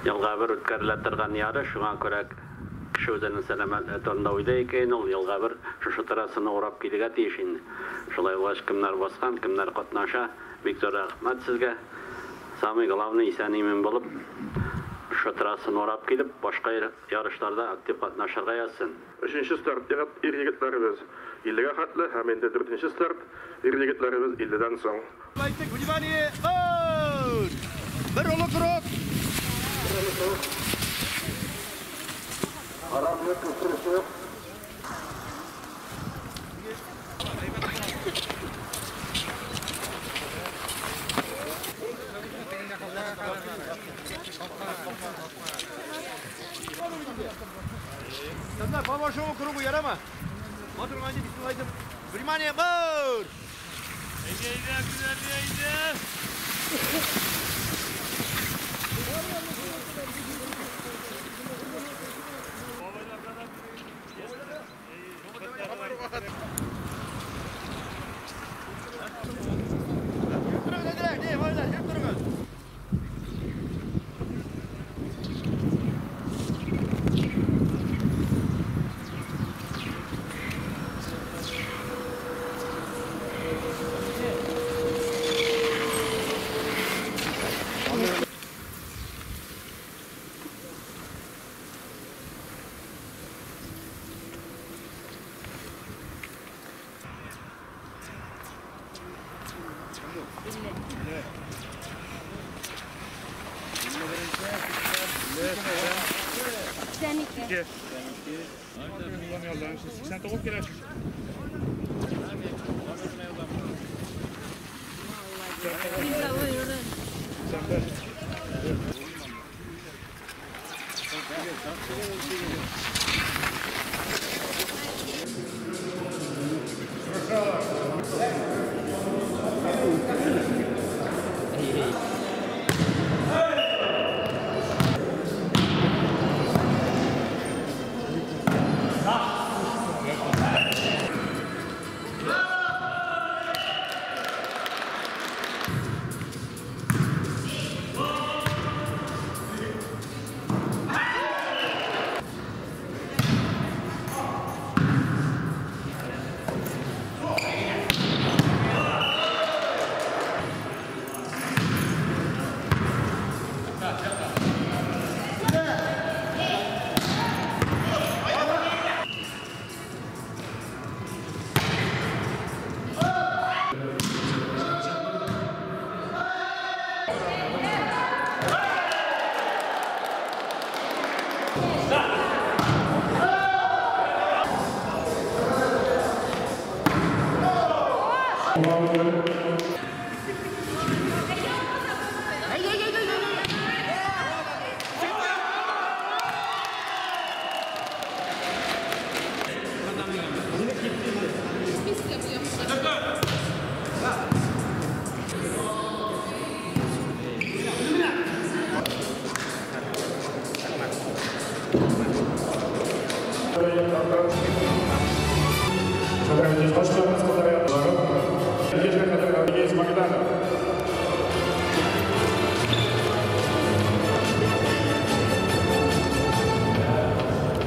Елга бер үткәрелә торган ярыш, шуңа күрә кеше үзенең сәламәтлеге турында уйлый икән, ул елга бер шушы трассаны урап килергә тиеш инде. Шулай булгач, кемнәр баскан, кемнәр катнаша, бик зур рәхмәт сезгә. Самый главный, исән-имин булып, шушы трассаны урап килеп, башка ярышларда актив катнашырга язсын. Өченче старт, ир-егетләребез 50-гә хәтле һәм инде дүртенче старт, ир-егетләребез 50-дән соң. Әйттек, внимание, марш! Бер олы круг! Кызлар, по большому кругу ярама. Матур бисмилла әйтеп. Внимание, марш! Әйдә, әйдә, әйдә, әйдә! Йөреп торыгыз, әйдә, йөреп торыгыз.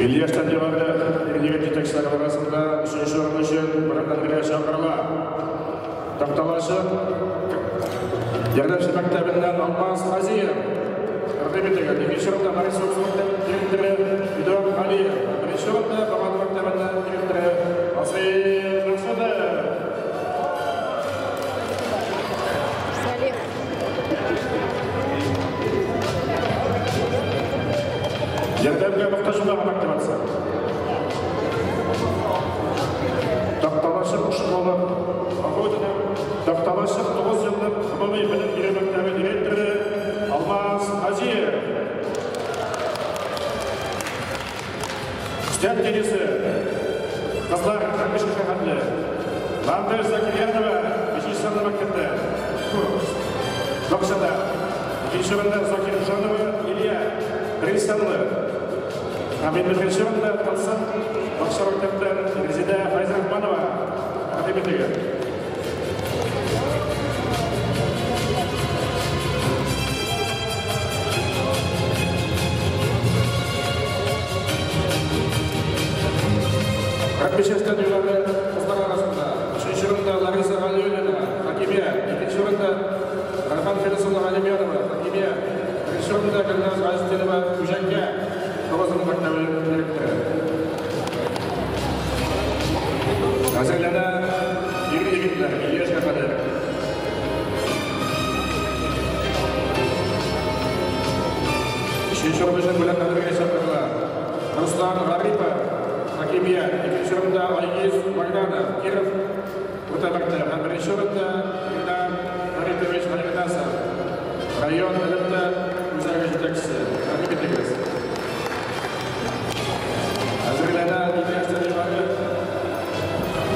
Ильяштан югары ир-егет җитәкчеләре арасында өченче урын өчен Бөрәннәргә чакырыла. Такталашып Ярдәмче мәктәбеннән Алмаз Азиев. Тәкъдим ителгән. Икенче урында Марис директоры Эдуард Алиев. Беренче урында Бабан мәктәбеннән директоры Насыйр Максудов. Ярдәмгә мохтаҗ булган активация. Такталашып школа Такталашып 9 еллык гомуми белем бирү мәктәбе директоры Алмаз Азиев. Өстәл теннисы. Кызлар 45 хәтле. Ландыш Закирьянова 5 санлы мәктәптә. Бакчада. Икенче урында Закирҗанова Илья, беренче санлы. Һәм инде беренче урында Тылсым бакча мәктәптән Резеда Фәйзрахманова тәкъдим ителгән. 45 яшьтән югары кызлар арасында өченче урында Лариса Галиуллина, хакимият, икенче урында Райхан Фелисовна Галимьянова, хакимият, беренче урында Гөлназ Газетдинова, Күҗәккә, 9 мәктәбе директоры. Әзерләнә ир-егетләр 50 яшькә кадәр. Өченче урын өчен бүләкләнергә чакырыла Руслан Гарипов, хакимият, икенче урында Айгиз Богданов, Киров урта мәктәбе һәм беренче урында Илдар Фәритович Галимнасов, район элемтә үзәге җитәкчесе. Рәхим итегез. Әзерләнә 50 яшьтән югары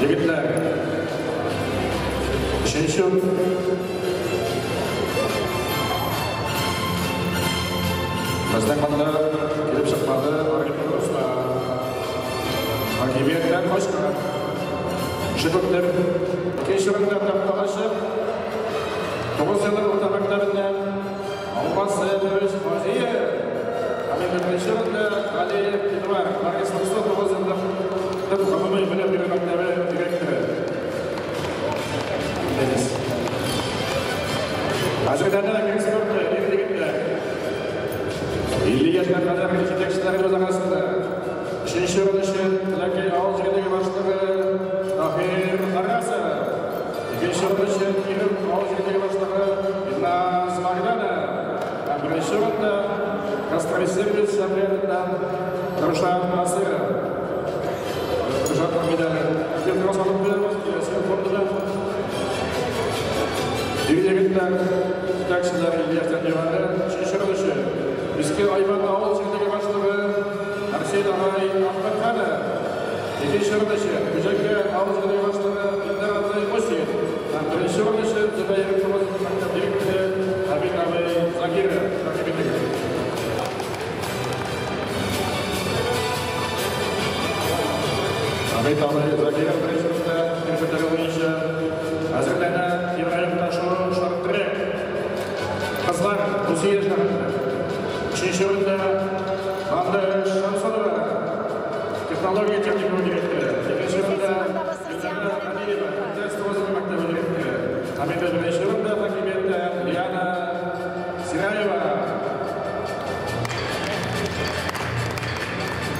егетләр. Өченче Безнең монда килеп чыкмады Ариф Руслан. Хакимияттән качкан. Кеше күптер. Икенче урында Такталашып, 9 еллык урта мәктәбеннән Алмаз Сәетович Газиев. Һәм инде беренче урында Галиев Эдуард, Ларис 9 еллык төп гомуми белем бирү мәктәбе директоры. Әзерләнә гер спорты, ир-егетләр. 50 яшькә кадәр җитәкчеләребез арасында өченче урын өчен Теләкәй авыл җирлеге башлыгы Таһир Харасов, икенче урын өчен Киров авыл җирлеге башлыгы Илназ Магданов һәм беренче урында Гастросервис җәмгыятеннән Рушан Насыров. Рушан медале. Килеп алып куябыз, киләсе фондыда. Ир-егетләр җитәкчеләр 50 яшьтән югары өченче урын өчен Иске Айбан авыл җирлеге башлыгы Арсен агай Ахмәтханов, икенче урын өчен Күҗәккә авыл җирлеге башлыгы Илдар абзый Мусин һәм беренче урын өчен Зөбәер 9 мәктәп директоры Хабит абый Закиров. Рәхим итегез. Хабит абый Закиров беренче урында директоры буенча әзерләнә Ибраһим Ташу шорт-трек. Кызлар 38 яшькә кадәр. Өченче урында Ландыш Шамсонова, технология техникумы директоры. Икенче урында Гөлнара Галиева, МТС 9 мәктәбе директоры. Һәм инде беренче урында хакимияттә Лиана Сираева.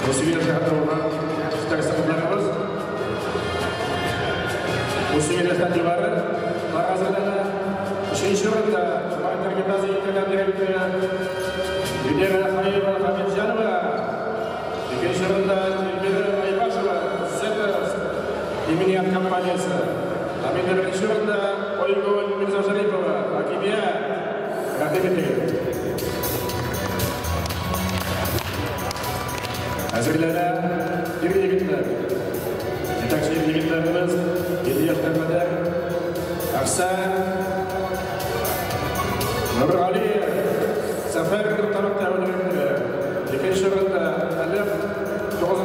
38 яшькә кадәр булган җитәкче кызларыбыз. 38 яшьтән югары әзерләнә. Өченче урында Гуманитар гимназия интернат директоры Венера Хаева Хамитҗанова, икенче урында Эльмира Айбашева, Зета иминият компаниясе. Һәм инде беренче урында Ойгөл Мирзашарипова, хакимият. Рәхим итегез. Әзерләнә ир-егетләр. Җитәкче ир-егетләребез 50 яшькә кадәр Арсен Нургалиев, Сәфәр урта мәктәбе директоры. Икенче урында Әлиф 9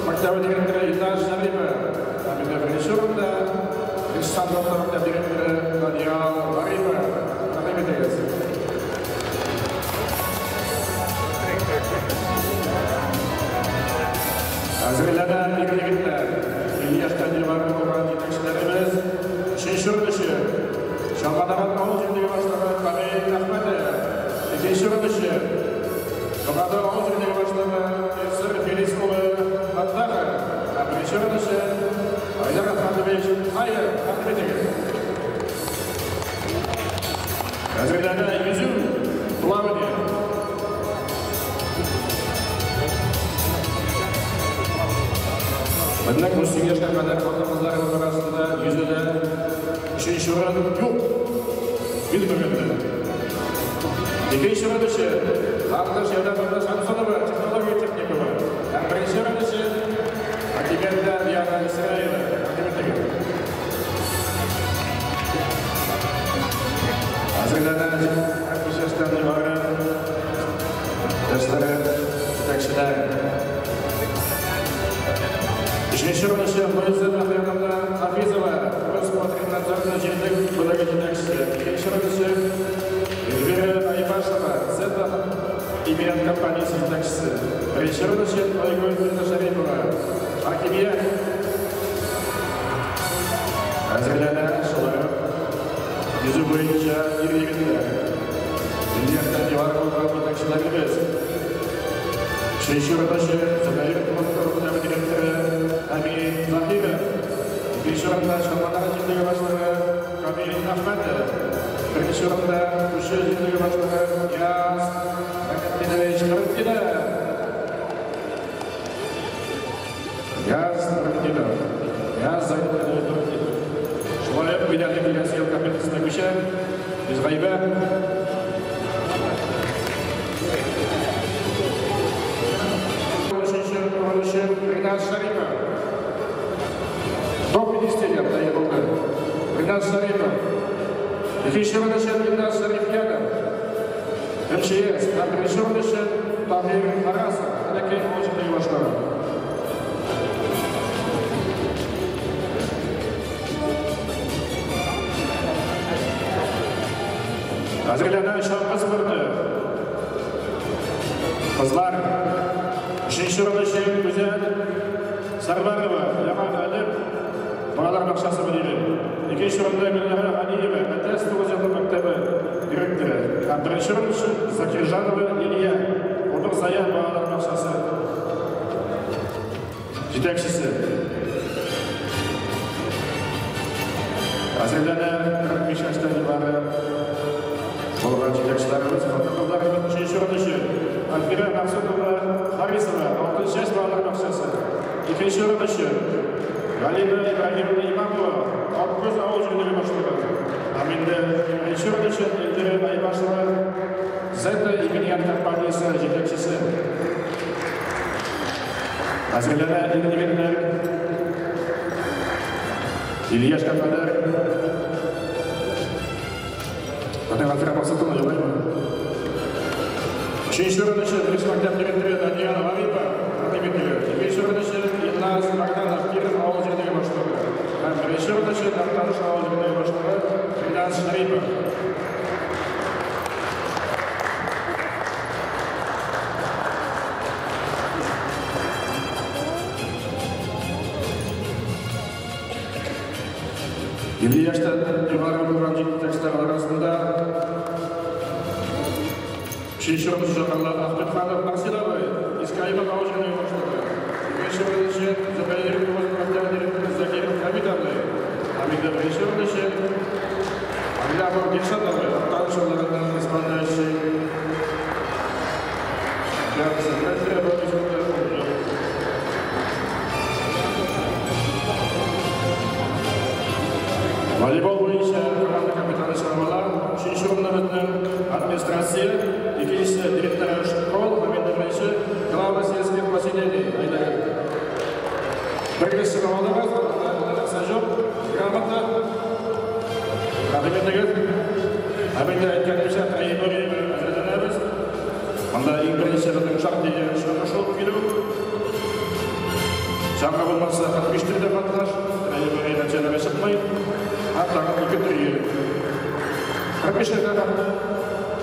мәктәбе директоры Илдар Шәрипов. Һәм инде беренче урында Риштан урта мәктәбе директоры Даниял Гарипов. Рәхим итегез. Әзерләнә ир-егетләр. 50 яшьтән югары булган җитәкчеләребез өченче урын өчен Чалмадаган авыл җирлеге башлыгы Камил Әхмәтов, икенче урын өчен Богады авыл җирлеге башлыгы Илсур Фелис улы Фаттахов һәм беренче урын өчен Айдар Әхмәтович Хаев. Рәхим итегез. Әзерләнә йөзү, плавание. Безнең 18 яшькә кадәр хатын-кызларыбыз арасында йөзүдә өченче урын юк. Билмәгәндә. Икенче урын өчен Ландыш Являтовна Шамсонова, технология техникумы. Һәм беренче урын өчен хакимияттә Диана Исраева. Рәхим итегез. Әзерләнә 60 яшьтән югары яшьләре җитәкчеләр. Өченче урын өчен Луиза Мөхәммәтовна Хафизова, Роспотребнадзорның җирлек бүлеге җитәкчесе. Икенче урын өчен Эльвира Айбашева, Зета иминият компаниясе җитәкчесе. Беренче урын өчен Айгөл Мирзашарипова, хакимият. Әзерләнә шулай ук йөзү буенча ир-егетләр. 50 яшьтән югары булган җитәкчеләребез. Өченче урын өчен Зөбәер мәктәбе директоры Әмин Заһиров. Икенче урында Чаллы җирлеге башлыгы Камил Әхмәтов. Беренче урында Пучы җирлеге башлыгы Нияз Нуртдинович Нуртдинов. Нияз Нуртдинов. Нияз Зайдуллович Нуртдинов. Шулай ук биләле киләсе ел компетенциясенә күчә. Без гайбә. Өченче урын өчен Ринат Шарипов. До 50 лет булды. Ринат Шарипов. Икенче урын өчен Илназ Шарифьянов. МЧС. Һәм беренче урын өчен Таһир Харасов. Теләкәй авыл җирлеге башлыгы. Әзерләнә чаңгы спорты. Кызлар. Өченче урын өчен Гүзәл Сәрвәрова, Яңа Әлем балалар бакчасы мөдире. Икенче урында Гөлнара Ганиева, Әтәс тугыз еллык мәктәбе директоры. Һәм беренче урын өчен Закирҗанова Лилия, Обыр Зая балалар бакчасы җитәкчесе. Әзерләнә 45 яшьтән югары булган җитәкчеләребез, хатын-кызларыбыз. Өченче урын өчен Альфира Максутова Харисова, Алтын балалар бакчасы. Икенче урын өчен Галина Ибраһимовна Имамова, Аккүз авыл җирлеге башлыгы. Һәм инде беренче урын өчен Эльвира Айбашева, Зета иминият компаниясе җитәкчесе. Әзерләнә ир-егетләр 50 яшькә кадәр. Безнең Альфира Максутовна югыймы? Өченче урын өчен беренче мәктәп директоры Данияр Ларипов, тәкъдим ителә. Икенче урын өчен Илназ Богданов, Киров авыл җирлеге башлыгы. Һәм беренче урын өчен Актаныш авыл җирлеге башлыгы Ринат Шарипов. 50 яшьтән югары булган җитәкчеләр арасында өченче урын өчен Ахмедханов Марсил абый, Иске Аймак авыл җирлеге башлыгы. Икенче урын өчен Зөбәер мәктәбе директоры Закиров Хәмит абый. Һәм инде беренче урын өчен Әгъләмов Дилшат абый, Актаныш авылларыннан исполняющий обязанности. Волейбол буенча команда капитаны чыгарыла. Өченче урында безнең администрация, икенчесе директоры школ, һәм инде беренче глава сельских поселений. Әйдәгез. Бергә чыгып алыгыз, нәрсә юк. Грамота. Тәкъдим итегез. Һәм инде әйткәнемчә, троеборье белән әзерләнәбез. Монда иң беренче безнең шактый чаңгы шуып килү. Чаңгы булмаса, 45 төрдә катнаш, троеборье нәтиҗәләре чыкмый. Һәм тагын ике төр йөри. 45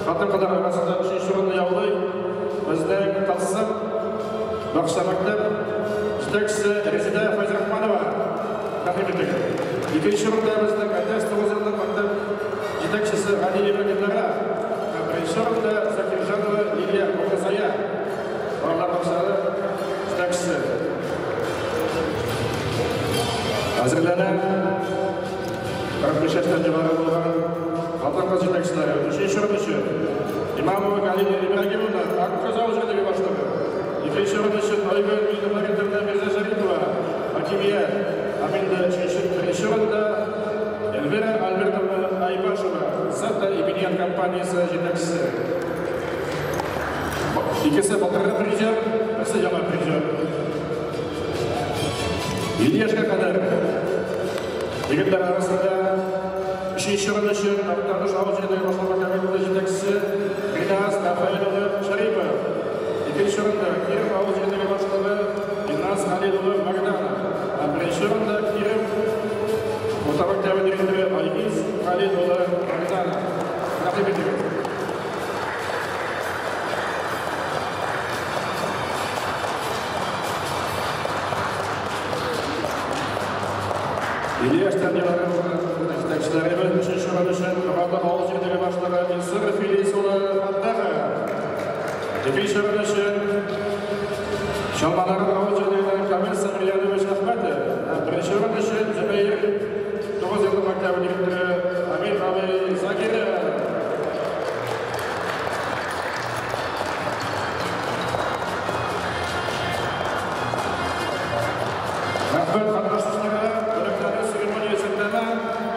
хатын-кызлар арасында өченче урынны яулый безнең Тылсым бакча мәктәп җитәкчесе Резеда Фәйзрахманова. Тәкъдим итегез. Икенче урында безнең Әтәс тугыз еллык мәктәп җитәкчесе Галиева Гөлнара. Һәм беренче урында Закирҗанова Лилия, Богырзая балалар бакчасы җитәкчесе. Әзерләнә 45 яшьтән югары булган хатын-кыз җитәкчеләре. Өченче урын өчен Имамова Галина Ибрагимовна, Аккүз авыл җирлеге башлыгы. Икенче урын өчен Айгөл Миңнебаровна Мирзашарипова, хакимият. Һәм инде өченче, беренче урында Эльвира Альбертовна Айбашева, Зета иминият компаниясе җитәкчесе. Икесе былтыргы призер, берсе яңа призер. 50 яшькә кадәр егетләр арасында өченче урын өчен Актаныш авыл җирлеге башкарма комитеты җитәкчесе Риназ Рафаэль улы Шарипов. Икенче урында Киров авыл җирлеге башлыгы Илназ Халил улы Богданов. Һәм беренче урында Киров урта мәктәбе директоры Айгиз Халил улы Богданов. Тәкъдим итегез. 50 яшьтән югары булган җитәкчеләребез өченче урын өчен Наратлы авыл җирлеге башлыгы Илсур Филис улы Фәттахов. Икенче урын өчен Чалманар авыл җирлегеннән Камил Сәмирьянович Әхмәтов. Һәм беренче урын өчен Зөбәер